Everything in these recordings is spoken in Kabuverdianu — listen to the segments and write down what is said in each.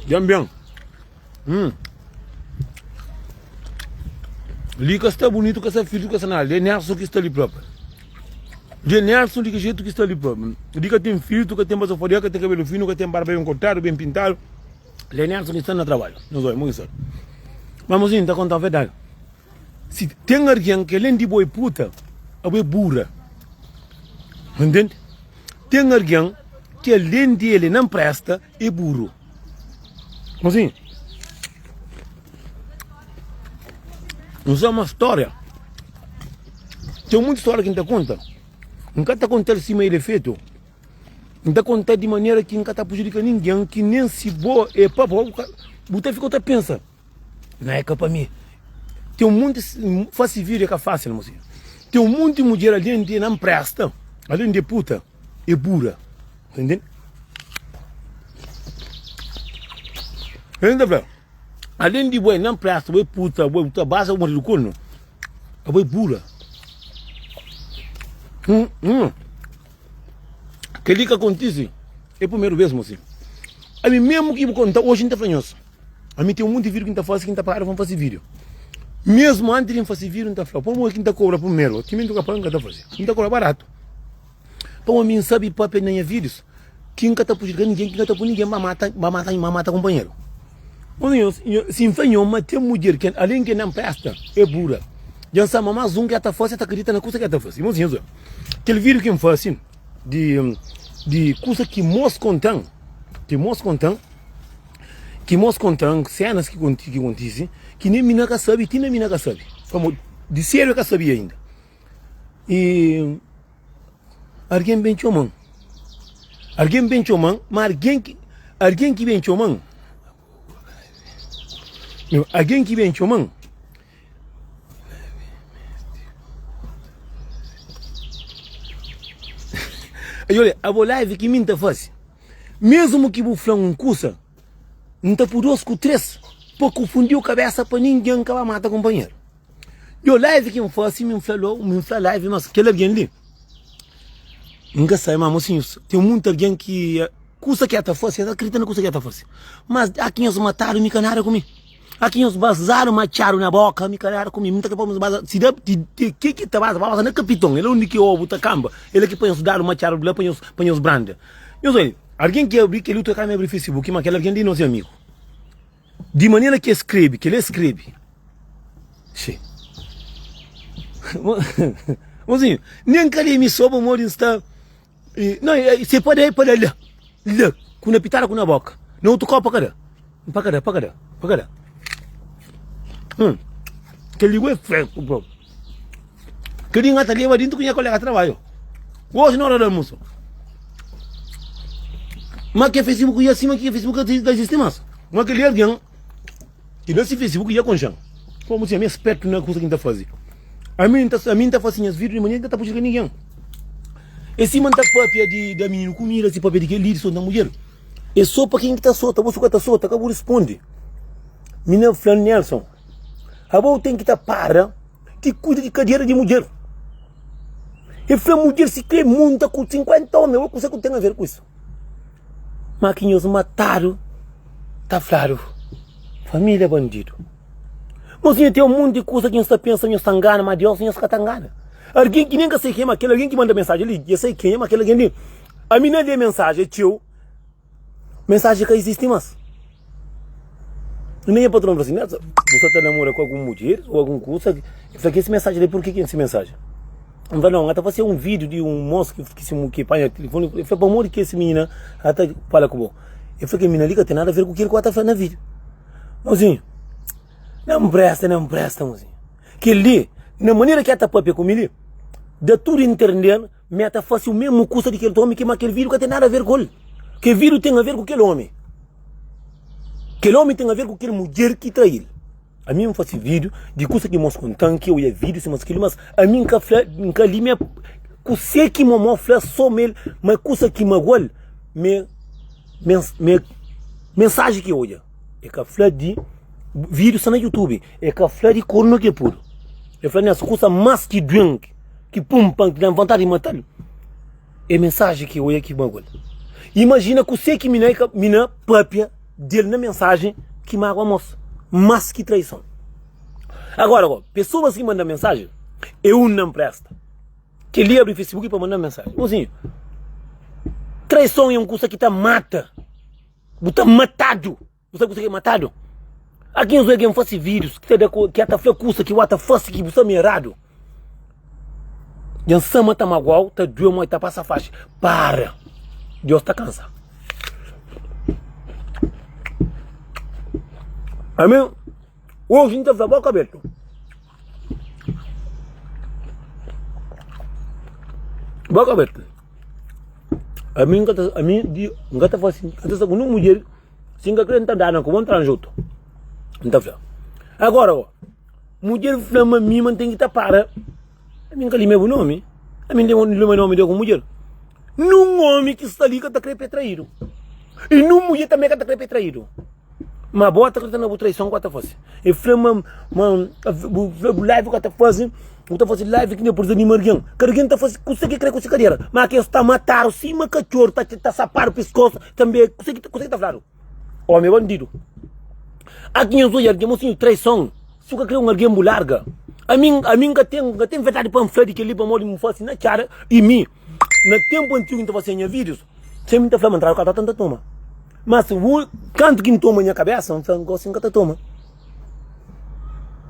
Dja-m ben. Hum. Li ka sta bunitu, ka sta filtru, ka sta nada. Li é Nelson ki sta li própi. Li é Nelson di ki jetu ki sta li própi. Li ka ten filtru, ka ten bazofaria, ka ten kabelu finu, ka ten barba ben kortadu, ben pintadu. Li é Nelson ki sta na trabadju. Nhos odja, mo ki sta. Mas mozinhu, N ta konta-u verdadi. Si ten algen ki alén di bo é puta, abo é bura. Ntende? Ten algen ki alén di el nan presta, é buru. Mozinhu, N sa uma stória. Ten munti stória ki N ta konta. N ka ta konta-l sima el é fetu. N ta konta-l di manera ki N ka ta prejudika ningen, ki nen si bo é pa bo, bu ta fika ta pensa. Não é ka pa mi. Tem um monte fasi vida é ka fácil, mocinho. Tem um monte de mulher além de não presta, além de puta, é burra. Entende? Ele fala, além de boi não presta, boi puta, boi puta base o marido corno, é boi burra. Hum, hum. Kel-li ka kontise é primeiro vez, mocinho. A mim mesmo que contar hoje não tá falando Ami ten munti vídiu ki N ta fase ki N ta para pa N fase vídiu. Mesmu antis di N fase vídiu N ta fla, pamodi ki N ta kobra primeru? Timenti N ka paga N ka ta fase. N ta kobra baratu. Pamodi mi N sabe papia na nha vídius ki N ka ta prejudika ningen, ki N ka ta pui ningen ba mata, ba mata, ba mata kunpanheru. Si N fla nho ma ten mudjer ki alén ki N npresta é bura, dja N sabe ma más un ki el ta fase el ta kridita na kusa ki el ta fase. Irmonsinhus, kel vídiu ki N fase di di kusa ki mos konta-m, ki mos konta-m, Ki mos konta-m senas ki ki kontise ki nen mi na ka sabe, ti na mi na ka sabe. Pamodi di sedu e ka sabia inda. I algen ben txoma-m, algen ben txoma-m, ma algen ki algen ki ben txoma-m, algen ki ben txoma-m. Olha, abo live ki mi N ta fase, mesmu ki bu fla-m un kusa, N ta pui dos ku tres pa kufundiu kabesa pa ningen ka ba mata kunpanheru. Yo live ki N fase, mi N fla lo, mi N fla live mas kel algen li, N ka sabe, ma mosinhus, ten munti algen ki kusa ki el ta fase, el ta kridita na kusa ki el ta fase. Mas a ki nhos matadu, mi ka nada ku mi. A ki nhos bazadu matxadu na boka, mi ka nada ku mi. Mi ta kre pa nhos baza, si da, ti, ti, ke ki ta baza, pa baza na kapiton. El undi ki obu ta kanba, el ki pa nhos dadu matxadu di la pa nhos, pa nhos branda. Nhos obi, algen ki abri kel otu ka mi abri Facebook, ma kel algen di nos é amigu. Di manera ki el skrebe, kel el skrebe. Xi. Mozinho, nen ka li mi so pamodi N sta Não, se pa da, é pa da la. La, ku na pitada ku na boka. Na otu kopa ka da. Pa ka da, pa ka da, pa ka da. Hum. Kel li é fresco, bro. Kel li nga ta leba dintu ku nha kolega trabalho. Hoje na hora do almoço. Mas que Facebook ia acima que Facebook ka existe mais. Mas aquele alguém Ki na si Facebook dja konxen. Komu si ami é spertu na kusa ki N ta faze. Ami N ta ami N ta fase nhas vídiu di manera ki N ka ta prejudika ningen. É sima N ta papia di da mininu kumida, si papia di kel-li, di sota mudjer. É so pa ken ki ta sota, bo si bu ka ta sota, ka bu risponde. Minina fla-m, Nelson, abo bu ten ki ta para di kuida di kadera di mudjer. El fla mudjer si kre monta ku 50 omi, abo kusa ki bu ten aver ku isu? Ma ki nhos matadu ta fladu família bandidu. Mos nha ten un monti kusa ki nhos ta pensa nhos ta ngana ma Deus nhos ka ta ngana. Algen ki nen ka sai kenha ma kel algen ki manda mensajen li dja sai kenha ma kel algen li ami na lé mensajen txeu mensajen ka izisti mas. Nha patron fla sin, bu sa ta namora ku algun mudjer ou algun kusa? El fla, ki es mensajen li, purki ki es mensajen? N fla, nau, N ta fase un video di un mos ki ki panha tilifoni. El fla, pamodi ki es minina ta fala ku bo? El fla, kel minina li ka ten nada a ver ku kel ku a ta fla na video. Mozinhu, na npresta, na npresta, mozinhu. Kel li, na manera ki a ta papia ku mi li, da tudu intender ma e ta fase u mesmu kusa di kel omi ki ma kel video ka ten nada a ver ku el. Kel video ten a ver ku kel omi. Kel omi ten aver ku kel mudjer ki trail. Ami N fasi video di kusa ki mos kontan ki oia video sima skili mas ami N ka fla N ka limia kuse ki momo fla so mel ma kusa ki magual me me mensaji ki oia e ka fla di video sta na youtube e ka fla di korno ki pudu e fla nes kusa mas ki duen ki pum pan ki dan vontadi di matal. É mensaji ki oia ki magual. Imajina kuse ki mina mina papia. del na mensajen ki magua mos mas ki traison. Agora go, pessoas ki manda mensajen é un na mpresta. Kel-li abri Facebook pa manda mensajen. Mozinho, traison é un kusa ki ta mata. Bu ta matadu. Bu sabe kusa ki é matadu? Aki nhos algen fase vídius ki ta da ki ta fla kusa ki wa ta fase ki bu sta meio eradu. Dja nsama ta maguau, ta due mo ta pasa faxi. Para! Deus ta kansa. Amén? Oji N ta fla boka abertu. Boka abertu. Ami N ka ta, ami di, N ka ta fasi, N ka ta sta ku nin mudjer, si N ka kre N ta dana ku bo N tranja otu. N ta fla. Agora o, mudjer fla ma mi ma N ten ki ta para, ami N ka limia bu nomi, ami N ten limia nomi di ku mudjer. Nun omi ki sta li ka ta kre pa e traidu, i nun mudjer tanbe ka ta kre pa e traidu. Ma bo ta kridita na bu traison ku ta fasi. E fla ma ma bu fla bu live ka ta fasi, bu ta fasi live ki na pur desanima algin. Kada algin ta fasi kusa ki kre ku si kadera. Ma kes ta matadu sima katxor ta ta sapadu piskosu tambi kusa ki kusa ki ta fladu. Omi é bandidu. Aki nhos odja algin, mosinhu traison. Si bu ka kre un algin bu larga. Ami ami nka ten nka ten verdadi pa nfla di keli pamodi nfasi na txada i mi na tempu antigu nta fasi nha videos. Sempri N ta fla ma N tradu katota N ta toma. Ma si bu kantu ki N toma nha kabesa N fla gosi N ka ta toma.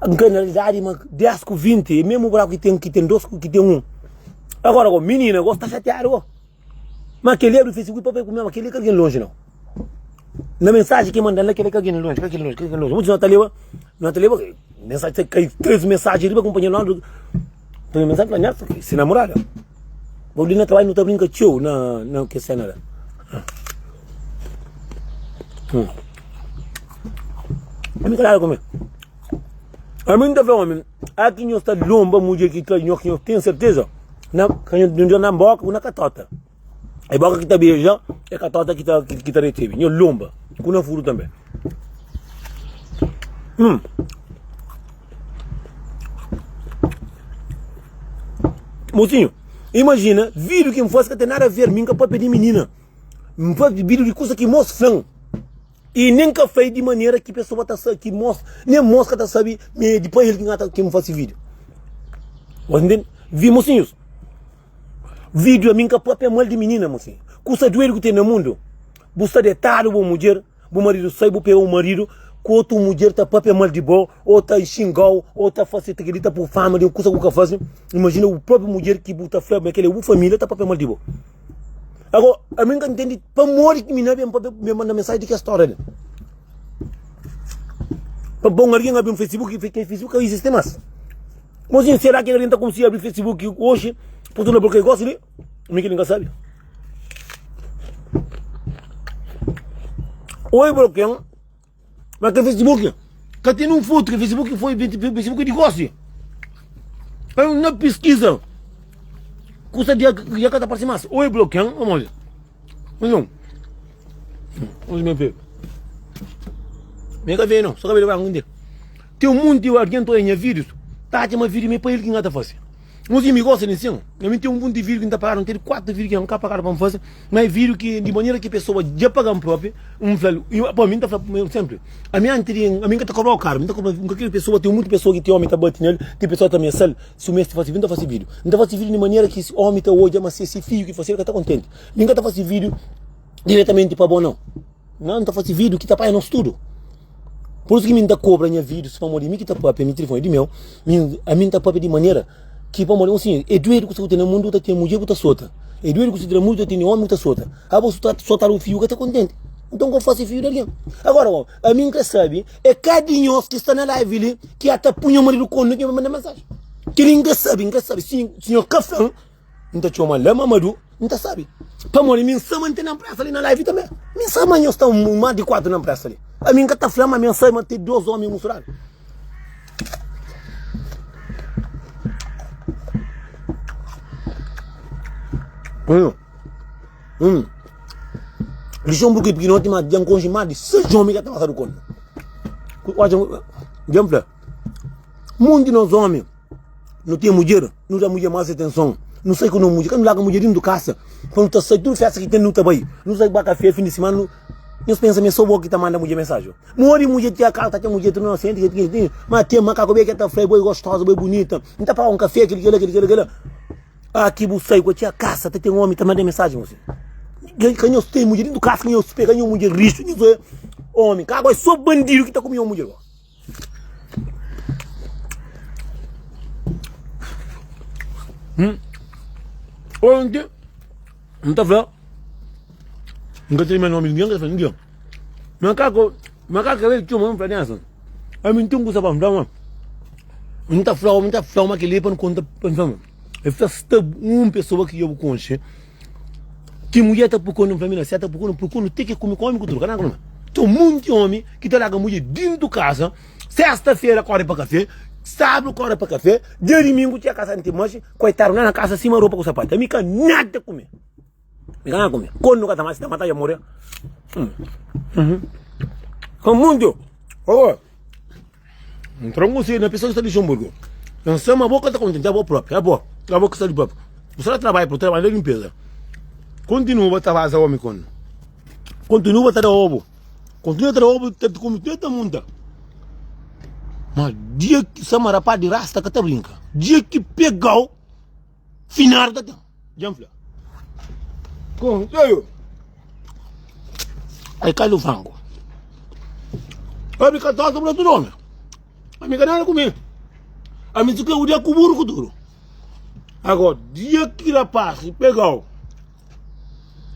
N ka na realidadi ma 10 ku 20 é mesmu buraku ki ten ki ten 2 ku ki ten 1. Agora go minina gosi ta xatiadu go. Ma keli abri facebook pa papia ku mi ma keli ka algen lonji nau. Na mensaji ki mandan la keli ka algen lonji ka algen lonji ka algen lonji. Muitus no ta leba no ta leba mensaji ta kai 3 mensaji riba kunpanheru no ta mensaji fla nha si namorada. Bo li na trabadju nu ta brinka txeu na na kes sena la. Hum. Ami ka nada ku mi. Ami n ta fla omi, aki nhos ta lomba mudjer ki tra nho ki nho ten serteza na ka nho nho na boka ku na katota. É boka ki ta beja, é katota ki ta ki ta recebe. Nho lomba ku na furu tambe. Hum. Mocinho, imagina, vídeo que me faz que tem nada a ver, mim ka papia de menina. Me faz vídeo de coisa que mos flan. E nem ka fai de maneira que pessoa tá sabe, que mos, nem mos ka tá sabe, me depois ele que ngata que me faz vídeo. Você entende? Vi mocinhos. Vídeo a mim ka papia mal de menina, mocinho. Kusa doido que tem no mundo. Bu sta detado, bo mulher. Bu maridu sai, bu pega un maridu ku otu mudjer ta papia mal di bo, o ta xingau, o ta fasi ta kel-li, ta pui fama di un kusa ku ka fasi. Imajina bu propi mudjer ki bu ta fla ma kel-li é bu familia ta papia mal di bo. Agora, ami N ka ntende pamodi ki mi na ben papia, ben manda mensaji di kes stória li. Pa bon algen abri un Facebook, kel Facebook ka izisti mas. Mozinhu, sera ki algen ta konsigi abri Facebook oji pa torna blokia gosi li? Mi ki N ka sabi. Oi blokian ma ke Facebook ka ten un foto ke Facebook foi Facebook di gosi eu na pesquisa kusa dia dia ka ta parsi mas oi blokian vamos ver não vamos ver meu me ka ver não só ka ver um dia tem um monte de alguém to em vídeos tá chama vídeo me pa ele que ngata fazer Nos inimigu gosta di nsin. Ami ten un monti di vídiu ki N ta pagadu, N ten 4 vídiu ki N ka pagadu pa N faze, ma é vídiu ki di manera ki pesoa dja paga-m propi, N fla-l, pa mi N ta fla senpri, ami anti di, ami N ka ta kobrau karu, mi ta kobra, N ka kre pesoa, ten monti pesoa ki ten omi ta bati nel, ten pesoa ta amiasa-l, si bu meste fase vídiu, N ta fase vídiu. N ta fase vídiu di manera ki omi ta odja ma si é se fidju ki fase, el ka ta kontenti. Mi N ka ta fase vídiu diretamenti pa bo, nau. Nau, N ta fase vídiu ki ta panha nos tudu. Pur isu ki mi N ta kobra nha vídius pamodi mi ki ta papia, mi tilifoni é di meu, mi ami N ta papia di manera ki pamodi un sinhor é duedu ku sa ku ten na mundu ta ten mudjer ku ta sota, é duedu ku sa ten na mundu ta tene omi ku ta sota, abo su ta sotadu bu fiju ka ta kontenti, nton ka bu fasi fiju di algen. Agora bo, ami N kre sabi é ka di nhos ki sta na live li ki ata pui nha maridu konu ki nha manda mensaji, keli N kre sabi, N kre sabi si sinhor ka fla-m. N ta txoma la Mamadu, N ta sabe. Pamodi mi N sa ma N ten na npresa li na live tanbe. Mi N sa ma nhos sta más di 4 na npresa li. Ami N ka ta fla ma mi N sa ma ten 2 omi musturadu. Hum. Hum. Luxemburgo é pikinoti, mas dja N konxe más di 6 omi ka ta pasadu konta. Odja, dja N fla. Monti nos omi Nu ten mudjer, nu da mudjer mas atenson. Nu sai ku no mudjer, ka nu larga mudjer dintu kasa pa nu ta sai tudu festa ki ten nu ta bai. Nu sai ba kafé fin di simana nu. Nhos pensa ma é sô bo ki ta manda mudjer mensaji? Modi mudjer ti akaza ta atxa mudjer tudu inosenti ki ki ma ten makaku be ki ta fla bo é gostoza bo é bunita N ta paga un kafé kili kila kili kila kila Ah ki bu sai ku txia kasa ta ten omi ta manda mensaji mo si Ka nhos ten mudjer dentu kasa ka nhos pega nhos mudjer rixu nhos é omi ka é sô bandidu ki ta kume nhos mudjer. Onti N ta fla N ka ten nomi di ningen, N ka ta fla ningen Makaku, makaku ka ben txoma-m fla Nelson Ami N ten un kusa pa N fla ma N ta fla-u, N ta fla-u ma kel-li pa N konta pa N fla ma El fla sta un pesoa ki dja bu konxe Ki mudjer ta pukonu, N fla mina, si el ta pukonu, pukonu ti ki kume ku omi ku tudu, ka nada ku nada. Ten monti omi ki ta larga mudjer dintu kasa, sesta fera kore pa kafe, sabru kore pa kafe, dia dimingu txega kasa anti manxi, koitadu la na kasa sima ropa ku sapatu. Ami ka nada kume, mi ka nada kume. Konu ka ta mata, si ta mata dja more. Ka monti, oh. N tra un konselhu na pesoa ki sta Luxemburgo. N sta ma bo ka ta kontenti, abo propi, abo, abo ki sta li propi. Bu sta na trabadju, bu trabadju na limpeza. Kontinua ta vaza omi konu. Kontinua ta da obu. Kontinua ta da obu, ta kontinua ta munta. Ma dia ki sama rapaz di rasta ka ta brinka. Dia ki pegau, Finadu ta ten, dja N fla. Konselhu é ka lu frangu. Abi ka tosa pa tudu omi. Ami ka nada ku mi. Ami si ka udia ku buru ku tudu. Agora, dia ki rapaz pegau,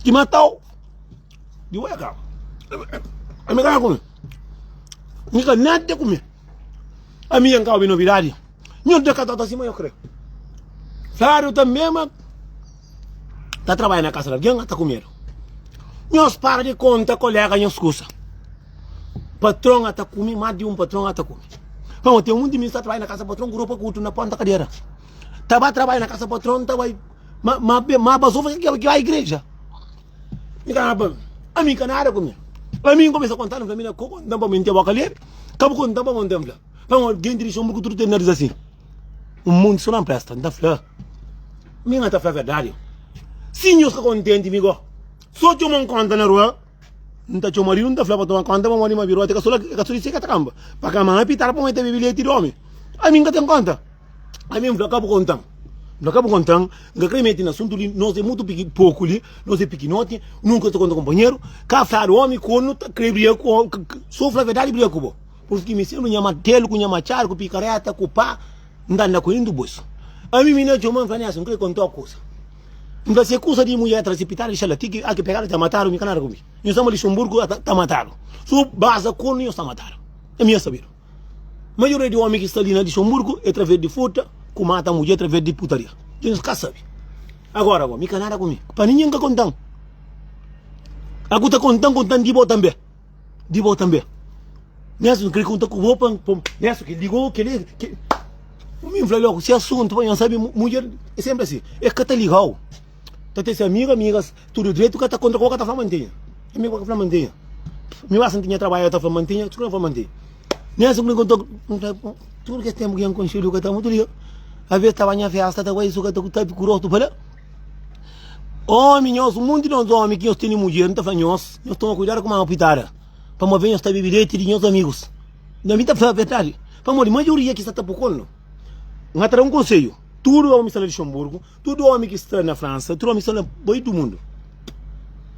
ki matau, di oi kaba. Ami ka nada ku mi. Mi ka nada ku mi. Ami N ka obi novidadi. Nho da ka ta sima nho kre. Fladu tanbe ma ta trabadja na kasa di algen ta ku medu. Nhos para di konta kolega nhos kusa. Patron ata kume, mas di un patron ata kume. Pamodi ten munti mininu ta trabadja na kasa patron ku ropa kurtu na ponta kadera. Ta ba trabadja na kasa patron ta bai ma ma ma bazofa ki bai igreja. Mi ka nada pa ami ka nada ku mi. Ami N kumesa konta, N fla mina ko konta pa mi N ten boka lebe, ka bu konta pa mi N ten fla. Pamodi genti di Luxemburgo tudu ten naris asin. Un monti so na presta. N ta fla, mi N ta fla verdadi. Si nhos ka kontenti mi go, so txoma-m konta na rua, N ta txoma riu, N ta fla pa toma konta pamodi ma biroti ka so la, ka so di si ka ta kanba. Pa ka ma pitadu pamodi ta bebe leti di omi. Ami N ka ten konta. Ami N fla ka bu konta-m. N fla ka bu konta-m, N ka kre mete na asuntu li, nos é mutu piki poku li, nos é pikinoti, nunka ta konta kunpanheru. Ka fladu omi konu ta kre bria ku, so fla verdadi bria ku bo. Purki mi sempri nha martelu ku nha matxadu ku pikareta ku pá N ta anda ku el indu bosu. Ami mi na txoma N fla Nelson N kre kontau kusa. N fla se kusa di mulher traze pitadu dixa la ti ki a ki pegadu ta matadu mi ka nada ku mi. Nhu sta ma Luxemburgo ta ta matadu. Su baza kornu nhu sta matadu. Ami nha sabidu. Maioria di omi ki sta li na Luxemburgo e traves di furta ku mata mulher traves di putaria. Nhu ka sabi. Agora go mi ka nada ku mi. Pa ninguém ka kontan. A ku ta kontan kontan di bo tambe. Di bo tanbe. Nelson, N kre konta ku bo pa, pa Nelson, kel li go, kel li, kel. Mi N fla logu, se asuntu pa nha sabe, mudjer é senpri asi, e ka ta ligau. Ta ten se amigu, amigas, tudu dretu, ka ta kontra ku bo, ka ta fla mantenha. Amigu ka fla mantenha. Mi basta N tinha trabadju, ta fla mantenha, tudu ka fla mantenha. Nelson, N kre konta ku, N fla, tudu kes tenpu ki N konxe-l, ka ta mutu liga. Aves ta ba nha festa, ta bai, su ka ta ku rostu pa la. Omi nhos, un monti di nos omi ki nhos tene mudjer, N ta fla nhos, nhos toma kuidadu ku mama pitada, pamodi nhos ta bebe leti di nhos amigus. Na mi ta fla verdadi, pamodi maioria ki sta ta pokol no. N ta da un konselhu, tudu omi ki sta na Luxemburgu, tudu omi ki sta na Fransa, tudu omi ki sta na bai du mundu,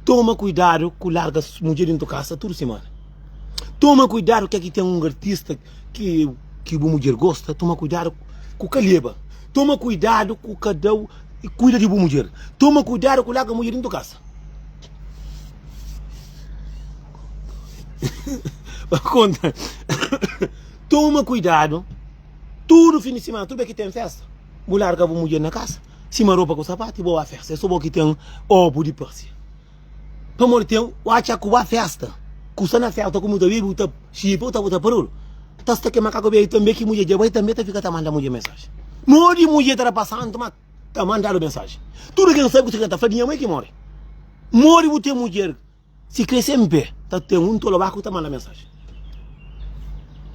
toma kuidadu ku larga mudjer dintu kasa tudu simana. Toma kuidadu ke ki ten un artista ki ki bu mudjer gosta, toma kuidadu ku ka leba, toma kuidadu ku ka dau Kuida di bu mudjer. Toma kuidadu ku larga mudjer dintu kasa. Pa konta. Toma kuidadu. Tudu fin di simana, tudu bes ki ten festa, bu larga bu mudjer na kasa, sima ropa ku sapatu i bo ba festa. É so bo ki ten obu di parsia. Pamodi ten bu atxa ku ba festa, ku sta na festa ku bu ta bebe, bu ta xipa, bu ta bota parolu. Ta sta ke makaku bebe tanbe ki mudjer dja bai tanbe ta fika ta manda mudjer mensaji. Modi mudjer ta da pa santu ma ta mandadu mensaji. Tudu ken sabi kuse ki ta fla di nha mai ki more. Modi bu ten mudjer si kre sen pe ta ten un tolobaku ta manda mensaji.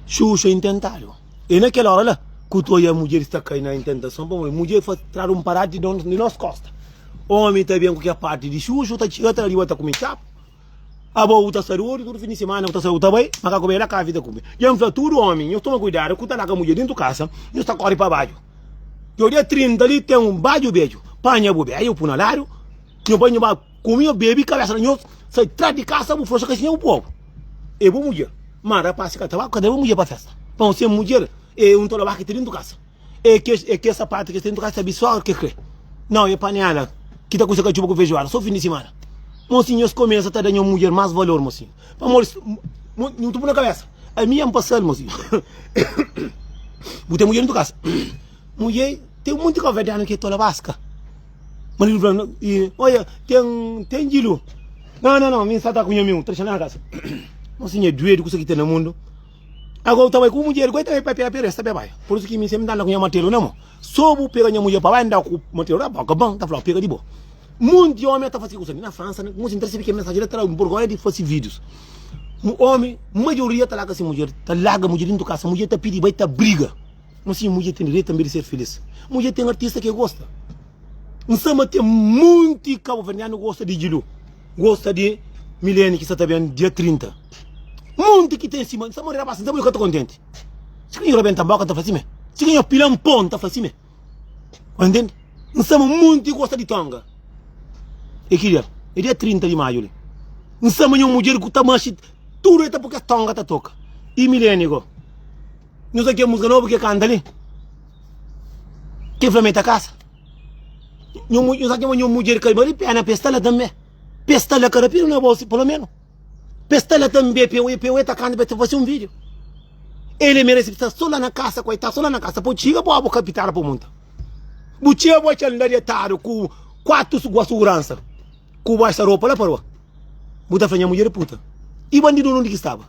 Xuxa intentadu. E na kel ora la ku ta oia mudjeris ta kai na intentason pamodi mudjer fa tradu un paradi di nos kosta. Omi ta ben ku ke parti di xuxu ta txiga ta riba ta kume txapu. Abo bu ta sta dodu tudu fin di simana bu ta sta bu ta bai ma ka kume la kafi ta kume. Dja N fla tudu omi nhos toma kuidadu ku ta larga mudjer dentu kasa nhos ta kori pa badju. Djo dia 30 li ten un badju bedju panha bu bedju bu pui na ladu nho bai nho ba kume nho bebi kabesa na nho sai tras di kasa bu froxa kasinha bu pobu e bu mudjer. Ma rapasi ka ta ba ka ta leba mudjer pa festa pamodi se mudjer e un tolobaki ta dentu kasa. É kes, é kes sapatu ki es ten ka sabe só ke kre. Não, é panela ki ta kusa katxupa ku feijoada só fin di simana. Mosinhu, nhos kumesa ta da nho mudjer más valor, mosinhu. Pamodi, mo, nhu ta pui na kabesa. Ami N pasal, mosinhu. Bu ten mudjer na tu kasa. Mudjer, ten monti kabuverdianu ki é tola baska. Maridu fla, i, oia, ten, ten Jilu. Não, não, não, mi N sa ta ku nha amigu, ta dexa la na kasa. Mosinhu, é duedu kusa ki ten na mundu. Agora bu ta bai ku mudjer, goi ta bai papia pera, sta bai. Por isso ki mi sempre anda ku nha martelo na mo. So bu pega nha mudjer pa bai anda ku martelo na boka, ban ta flau pega di bo. Monti omi ta fasi kusa li na França, mo sin ta recebi ke mensagem la ta borgonha di fasi videos. Omi, maioria ta larga si mudjer, ta larga mudjer dintu kasa, mudjer ta pidi bai ta briga. Mo sin mudjer ten direito tambe di ser feliz. Mudjer ten artista ke gosta. N sa ma ten monti kabuverdianu gosta di Djilu, gosta di Milene ki sa ta ben dia 30. Monti ki ten sima, N sa ma rapaz, N sa ma yo ka ta kontenti. Si ki nho rabenta boka N ta fla sime. Si ki nho pila N po N ta fla sime. Ô ntende? N sa ma monti gosta di Tonga. E ki dia? E dia 30 di maiu li. N sa ma nho mudjer ku ta maxi tudu e ta po kes Tonga ta toka. I Milene go? Nho sa ke musika nobu ke kanta li? Ke fla ma e ta kasa? Nho nho sa txoma nho mudjer ka bali pena pa e sta la tanbe. Pa e sta la ka rapidu na bo si pelo menu. Pa e sta la tanbe pa e pa e ta kanta pa e ta fasi un video. El e meresi sta so la na kasa koitadu so la na kasa pa txiga bo abo kapital pa monta. Bu txiga bo atxal la detadu ku 4 suguransa. Ku baxa ropa la pa rua. Bu ta fla nha mudjer é puta. I bandidu na undi ki staba?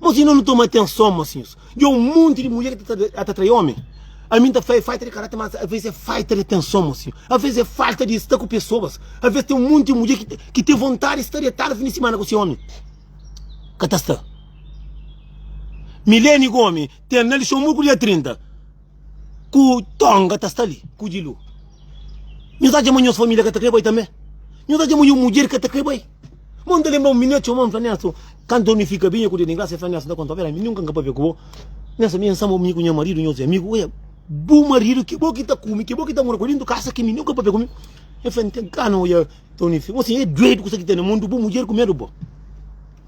Mosinhu nu toma atenson mosinhus. Dja un monti di mudjer ki ta ta trai omi. Ami nta fla é falta di karate mas a ves é falta di atenson mosinhu. A ves é falta di sta ku pesoas. A ves ten un monti di mudjer ki ki ten vontadi di sta detadu fin di simana ku se omi. Ka ta sta. Milene Gomi ten na Luxemburgo dia 30. Ku tonga ta sta li ku Jilu. Nhos atxa ma nhos família ka ta kre bai tanbê? Nhos atxa ma nhos mudjer ka ta kre bai? Mon ta lenbra un mininu txoma-m, fla, Nelson, kantu mi fika binha ku Deus di grasa, el fla, Nelson, ta konta-u verdadi, mi nunka N ka papia ku bo. Nelson, mi N sama mi ku nha maridu, nhos é amigu. Oia, bu maridu ki bo ki ta kume, ki bo ki ta mora ku el dintu kasa, ki mi nunka papia ku mi. El fla, N ten gana oia Tony Fika. Mosinhu, é duedu kusa ki ten na mundu, bu mudjer ku medu bo.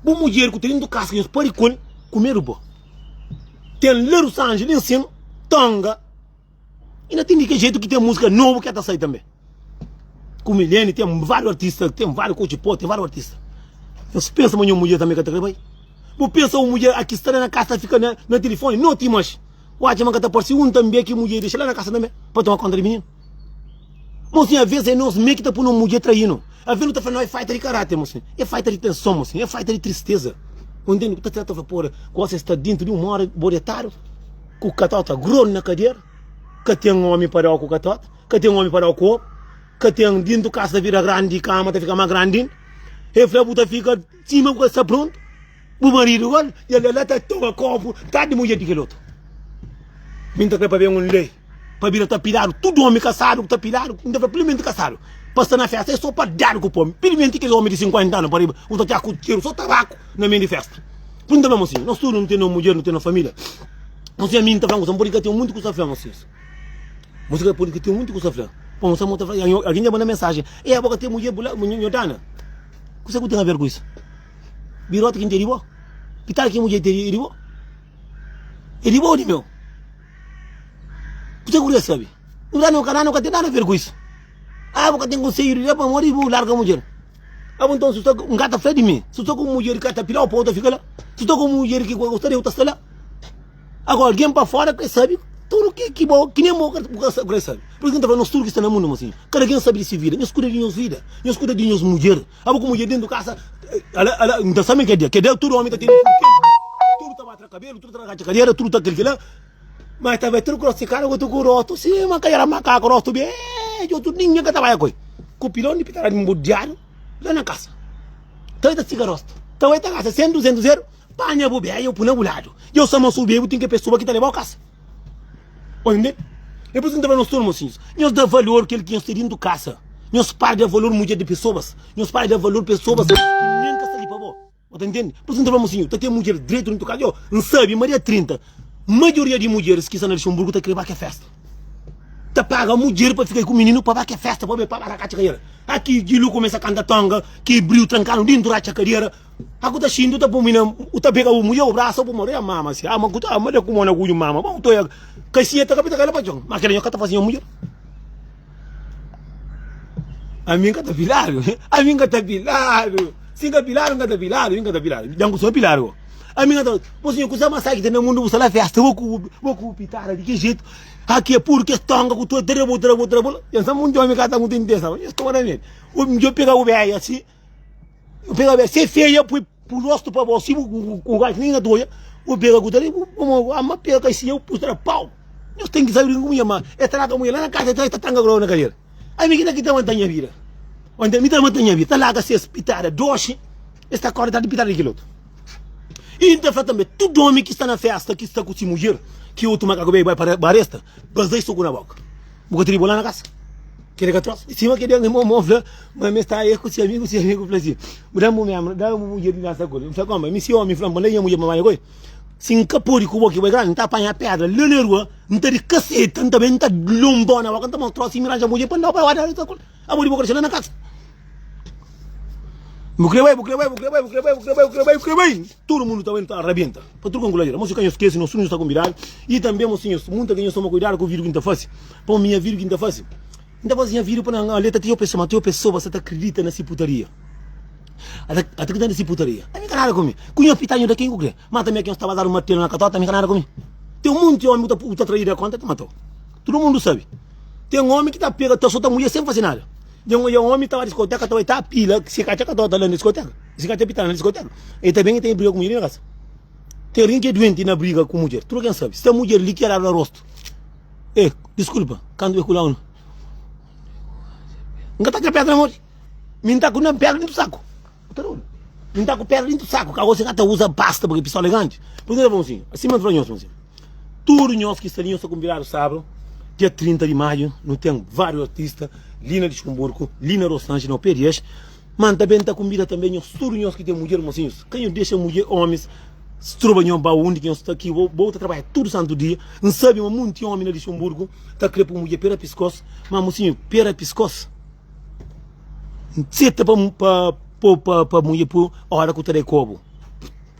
Bu mudjer ku ten dintu kasa ki nhos pari ku el, ku medu bo. Ten la Rusanji li nsin tonga Inda ten di kel jetu ki ten musika nobu ki ta sai tanbe Ku Milene ten variu artista ten variu kotxi po ten variu artista Nhos pensa ma nho mudjer tanbe ka ta kre bai Bu pensa un mudjer aki sta la na kasa ta fika na tilifoni noti manxi Bu atxa ma ka ta parsi un tanbe ki mudjer dexa la na kasa tanbe pa toma konta di mininu Mosinhu aves é nos me ki ta pui no mudjer trainu Aves nu ta fla no é falta di karate mosinhu é falta di tenson mosinhu é falta di tristeza Bu ntende? Bu ta tenta fla pora gosi sta dintu di un mora bo detadu ku katota gronu na kadera ka ten omi pa dau ku katota ka ten omi pa dau kopu ka ten dintu kasa ta bira grandi kama ta fika ma grandi inda e fla bu ta fika sima bu ka sta prontu Bu maridu gol dja la la ta toma kopu tras di mudjer di kel otu. Mi N ta kre pa ben un lei pa bira ta piladu tudu omi kasadu ku ta piladu, N ta fla pilimenti kasadu pa sta na festa e so pa dadu ku po, pilimenti kes omi di 50 anu pa riba ku ta txá ku txeru so tabaku na meiu di festa. Pur N ta fla mosinhu, nos tudu nu ten no mudjer, nu ten no familia. Mosinhu ami N ta fla un kusa, N pudi ka ten munti kusa fla mosinhus. Mosinhu ka pudi ka ten munti kusa fla. Pa un sa mo ta fla, algin dja manda mensajen, e abo ka ten mudjer bu la, nho dana. Kusa ku ten aver ku isu? Biroti ki N ten di bo? Pitada ki mudjer ten é di bo? É di bo ou di meu? Kuzê ku kre sabe? Nu ta no ka no ka ten nada a ver ku isu. Ah, bu ka ten konselhu di da pamodi bu larga mudjer. Abo nton su sta N ka ta fla di mi. Su sta ku mudjer ki ka ta pila pa bu ta fika la. Su sta ku mudjer ki gosta di bu ta sta la. Agora algen pa fora kre sabe tudu ki ki bo ki nen bo ka bu ka kre sabe. Pur isu ki N ta fla nos tudu ki sta na mundu mosinhu, kada algen sabe di si vida. Nhos kuida di nhos vida, nhos kuida di nhos mudjer. Abo ku mudjer dentu kasa, ala ala N ta sabe ke dia, ke dia tudu omi ta tene fio kenti, tudu ta ba tra kabelu, tudu ta ragatxa kadera, tudu ta kel kila, ma ta bai tudu krosi kara ku tudu rostu sima ka era makaku, rostu bedju, tudu ningen ka ta bai ku el, ku pilon di pitara di mbudiadu la na kasa, ta bai ta stika rostu, ta bai ta gasta 100, 200 eru, panha bu beia, bu pui na bu ladu, dja bu sama su beia, bu ten ke pesoa ki ta lebau kasa. Oi, É por isso que N ta fla nos tudu, mosinhus, nhos da valor kel ki nhos ten dintu kasa. Nhos para di da valor mudjer di pesoas. Nhos para di da valor pesoas ki nen ka sta li pa bo. Bo ta ntende? Pur isu N ta fla mosinhu, ta ten mudjer dretu dentu kaza. Yo, N sabe ma dia 30, maioria di mudjeris ki sta na Luxemburgu ta kre ba ke festa. Ta paga mudjer pa fika ku mininu pa ba ke festa, pa ba rakatxa kadera. Aki Jilu kumesa kanta tonga, ki briu trankanu dintu ratxa kadera. A ku ta xinti, u ta pui na, u ta pega bu mudjer, bu brasa, bu mora, mama si, ama ku ta, ama da ku mo na kuju mama, ba u toia, kasinha ta kapita kai la pa txon. Ma kila nho ka ta fasi nho mudjer. Ami N ka ta piladu, ami N ka ta piladu, si N ka piladu, N ka ta piladu, N ka ta piladu, dja N ku sô piladu go. Ami N ka ta, bo sinhor, kusa más sabi ki ten na mundu, bu sta na festa, bo ku bo ku pitada di ki jetu, aki é puru kes tonga ku tudu, ta bo, ta bo, ta bo, pensa munti omi ka ta mutu intesa, nhos toma na medi, midjor pega bu beia si. Bu pega be se feia pui pu rostu pa bo si bu ku gajo nem na doia bu pega ku tali bu mo ama pega kai sia bu pusta pau nhos tem ki sabe ku mulher ma e traka mulher lá na casa e ta tanga grogu na cadeira ami ki ta ki ta mata nha vida onde mi ta mata nha vida ta larga ses pitada doxi es ta corda ta pitada di kel otu e nta fla tambe tudu omi ki sta na festa ki sta ku si mulher ki otu makaku bai bai pa aresta bazai soku na boka. Bu ka tene bo la na kasa? Kere ka trosa? Sima ke den mo mo fla ma mi sta e ku si amigu, si amigu fla si, bu dan bu membra, da bu mudjer di dansa ku el. N fla koma, mi si omi fla-m pa N da nha mudjer pa banha ku el, si N ka podi ku bo ki bo é grandi, N ta panha pedra la na rua, N ta di kaseta, N ta ben, N ta lonba-u na boka, N ta mostra-u si mi ranja mudjer pa N da-u pa ba dansa ku el. Abo di bo ka dexa la na kasa. Bu kre bai, bu kre bai, bu kre bai, bu kre bai, bu kre bai, bu kre bai, bu kre bai. Tudu mundu ta bai, nu ta rabenta. Pa tudu kantu ladera. Mosi ka nhos skese, nos tudu nhos sta konvidadu. I tanbe, mosinhus, munta ki nhos toma kuidadu ku vídiu ki N ta fase. Pamodi nha vídiu ki N ta fase, N ta fase nha vídiu pa na aleta txeu pesoa, ma txeu pesoa sa ta kridita na si putaria. Ata kridita na si putaria. Ami ka nada ku mi. Ku nhos pita nhos da ken ku kre. Ma tanbe ki nhos ta bazadu martelu na katota, ami ka nada ku mi. Ten munti omi ku ta traída konta, ta matau. Tudu mundu sabe. Ten omi ki ta pega, ta sota mulher sen fase nada. Dja N odja omi ta ba diskoteka, ta bai ta pila, si ka atxa katota la na diskoteka, si ka atxa pitanga na diskoteka, el ta ben el ta ben briga ku mudjer li na kasa. Ten algen ki é duenti na briga ku mudjer, tudu algen sabe. Sta mudjer li ki é dadu na rostu. Eh, diskulpa, kantu e ku la N ka ta atxa pedra na modi. Mi N ta ku na pedra dintu saku. Bu ta dodu? Mi N ta ku pedra dintu saku, ka gosi ka ta uza pasta porque pistola é grandi. Por isso N ta fla asin, sima N fla nhos, asin. Tudu nhos ki sta li nhos sta konvidadu sabru dia 30 di maiu nu ten variu artista li na Luxemburgo li na Rosange na OPDS ma N ta ben ta konbida tanbe nhos tudu nhos ki ten mudjer mosinhus ka nhos dexa mudjer omis stroba nhos ba undi ki nhos sta ki bo ta trabadja tudu santu dia N sabi ma munti omi na Luxemburgo ta kre pa mudjer pera piskos ma mosinhu pera piskos N seta pa pa pa pa mudjer pu ora ku ta da kobu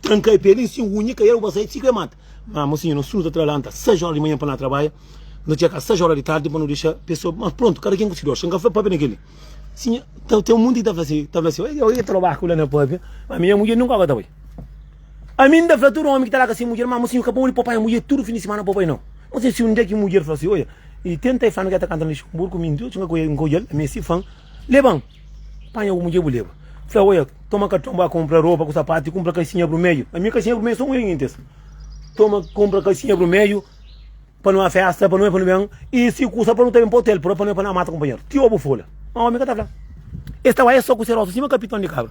tranka e peli si unha ka el ba sai si kre mata. Ma mosinhu, nos tudu ta tra lanta 6 ora di manhan pa na trabadja, no txeka 6 ora di tardi pa no dexa pesoa, mas prontu, kada ken ku si dor. N ka fla papia na keli. Si ta ten munti ki ta fla si, ta fla si, oi, oi, trobaku la na papia, ma mi nha mudjer nunka ka ta bai. Ami N ta fla tudu omi ki ta larga si mudjer, ma mosinhu ka pamodi pa panha mudjer tudu fin di simana pa bai nau. Mosinhu, si un dia ki mudjer fla si, oia, i ten ta e fla-m ki el ta kanta na Luxemburgu, mi N ka odja-l, ami é si fan, leba-m. Panha bu mudjer bu leba. Fla, oia, toma karton ba kunpra ropa ku sapatu i kunpra kaixinha brumedju. Ami kaixinha brumedju so un ergin tes. Toma kunpra kaixinha brumedju pa no festa, pa no pa no ben i si kusa pa no ta ben pa hotel, pa no pa no mata kunpanheru. Ti obu folha. Ma omi ka ta fla. Es ta bai es so ku se rostu sima kapiton di kabra.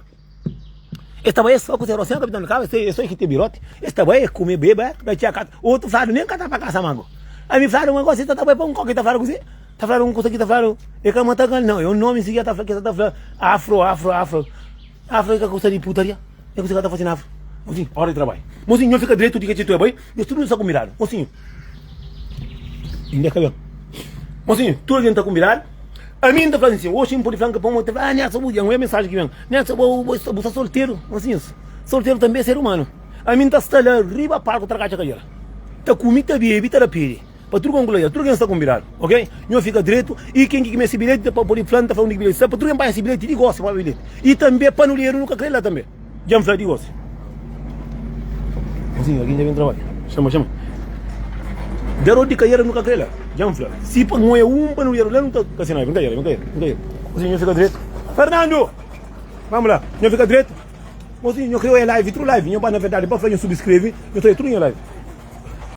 Es ta bai es so ku se rostu sima kapiton di kabra, es so ki ten biroti. Es ta bai es kume, bebe, da txia kasa. Otu fladu nen ka ta pa kasa ma go. Ami fladu ma gosi ta ta bai pa un koki ta fladu kuze. Ta fladu un kusa ki ta fladu e ka matagal nau, e un nomi si ki ta fla ki ta fla afro afro afro afro e ka kusa di putaria e kusa ka ta fasi na afro mosinhu ora di trabadju mosinhu nho fika dretu di ke txitu e bai nhos tudu sta kumbidadu mosinhu inda ka ben mosinhu tudu algen ta kumbidadu ami n ta fla nsin oxi n pudi fla nka pamodi ta fla ah nessa bu dja n oia mensaji ki ben nessa bo bu sta solteru mosinhu solteru tambi e ser umanu ami n ta sta la riba palku ta rakatxa kadera ta kumi ta bebi ta da pedi. Pa tudu konku la tudu ken sta konbidadu, ok? Nho fika dretu i ken ki meste bilheti pa pode fla, N ta fla undi ki bilheti sta, pa tudu ken panha si bilheti di gosi pa bilheti. I tanbe panuleru nu ka kre la tanbe. Dja N fla di gosi. Mosinhu, algen dja ben trabadja. Xama, xama. Garoti di kaiera nu ka kre la. Dja N fla. Si pa N oia un panuleru la nu ta ka sinai. Ben kaiera, ben kaiera, ben kaiera. Mosinhu, nho fika dretu. Fernando! Vamos la. Nho fika dretu. Mosinhu, nho kre oia live, tudu live. Nho ba na verdadi pa fla nho subskreve, nho ta oia tudu nha live.